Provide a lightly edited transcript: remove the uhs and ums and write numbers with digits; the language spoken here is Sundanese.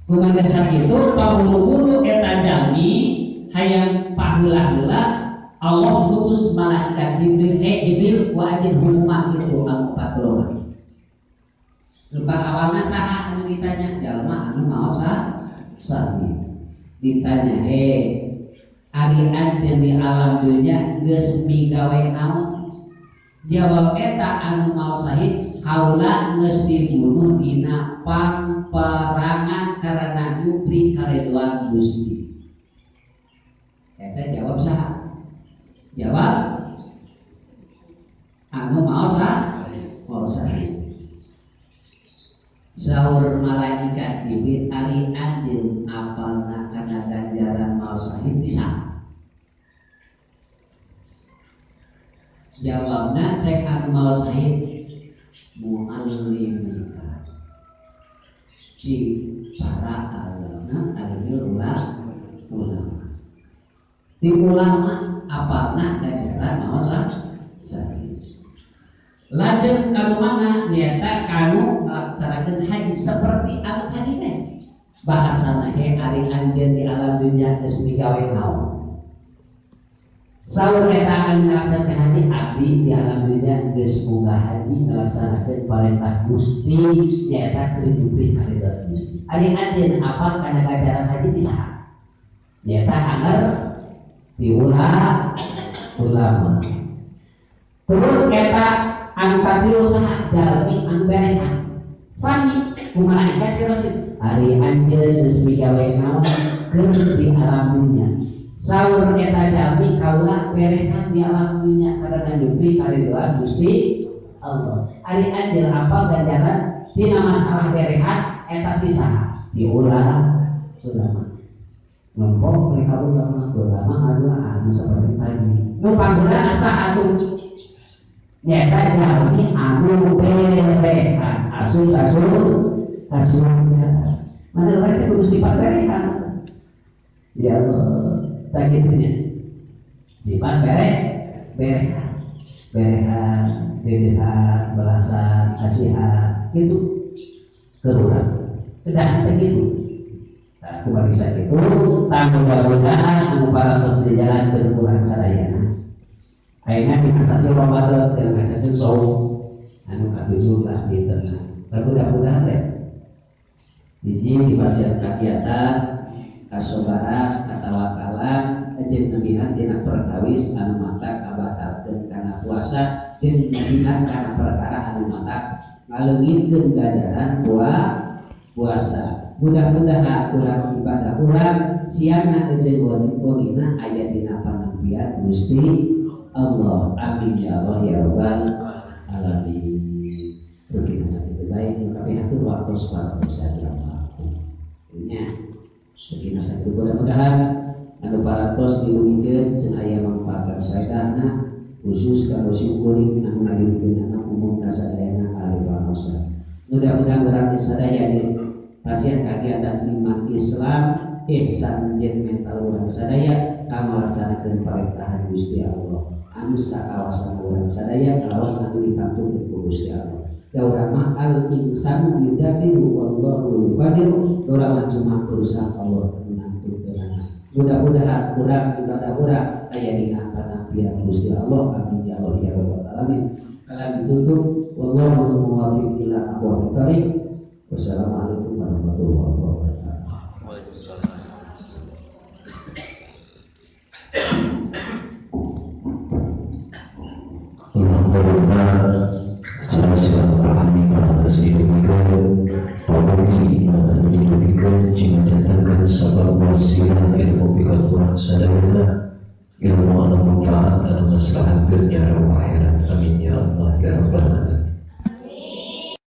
Kumaha sakitu paburu-buru eta jalmi hayang paheula-heula Allah ngutus malaikat Jibril, "He Jibril, wa anjeun hukuman itu anu 4 golongan." Lupa awalna saha anu ditanya? Jalma anu maot sahih. Ditanya, "He, ari anjeun di alam dunya geus migawe naon?" Jawab eta anu maot sahih, "Kaula geus dibunuh dina pangperangan karena nyupri karedoan Gusti." Eta jawab saha? Jawab anu maot sahih. Saur malaikat Jibril, "Ari anjeun apalna kana ganjaran maot sahih ti saha?" Jawabna cek anu maot sahih, "Muallimika." Di para alama alimil ulama. Di ulama apalna ganjaran maot sahih. Lajeng kanu mana nyata kanu melaksanakan haji seperti anu tadi teh. Bahasana he ari anjeun di alam dunya geus migawe naon? Saur eta anu ngalaksanakeun haji, "Abdi di alam dunya geus munggah haji ngalaksanakeun parentah Gusti nyaeta keur nyupri karidhoan Gusti." Ari anjeun apal kana ganjaran haji ti saha? Nyaeta anger ti ulama. Terus eta anu katilu saha? Jalmi anu berehan. Sami ku malaikat terus, "Ari anjeun geus migawe naon keur di alam dunya?" Saur eta jalmi, "Kaula berehan di alam dunya karena nyupri karidhoan Gusti Allah." Ari anjeun apal ganjaran dina masalah berehan eta ti saha? Ti ulama. Ngomong mereka ulama, ulama adalah anu seperti tadi. Nu panggilan asa asup nyata jalmi anu berehan asup asup asup. Mana mereka kudu sifat berehan. Ya Allah, tak gitunya. Sifat berehan, berehan, berehan, belasan, kasihan, itu keruran. Kedah kita gitu. Nah, aku bagi sakit itu, tanggung mudah-mudahan anu parantos di jalan berkurang sadayana. Ayeuna di asasi Ramadan dan asasi saum anu katujuh belas dinten. Mudah-mudahan teh hiji di pasien kagiatan kasobaran katawakalan jeung nebihan dina perkawis anu mata kabatalkeun kana puasa jeung nebihan kana perkara anu mata ngaleungitkeun ganjaran puasa. Mudah-mudahan urang ibadah urang siangna jeung wongina aya dina panampian Gusti Allah. Amin ya Allah ya Rabbal alamin. Rupina sakitu bae nu kabeh hatur waktu saja. Nya rupina sakitu mudah-mudahan anu parantos dilungikeun sing aya manfaat saedahna khusus ka simkuring anu ngadugikeun anak umum ka sadayana ahli bangsa. Mudah-mudahan urang sadaya di pasien kegiatan iman Islam ihsan jeung mental urang sadaya kanggo laksanakeun parentahan Gusti Allah anu sakawasan urang sadaya kalawan anu ditantukeun ku Gusti Allah. Da urang mah al insanu yudabiru wallahu yuqadiru, urang mah cuma berusaha Allah menentukeun. Mudah-mudahan urang ibadah urang aya dina panampian Gusti Allah. Amin ya Allah ya Rabbal alamin. Kalam ditutup wallahu muwaffiq ila aqwamit thariq. Wassalamualaikum warahmatullahi wabarakatuh. Waalaikumsalam. Alhamdulillah, silaturahmi atas didugikeun, pamugi anu didugikeun cing jantenkeun sabab wasilah ilmu pikeun urang sadayana, ilmu anu manfaat anu maslahatkeun nya akhirat. Amin ya Allah ya Rabbal alamin.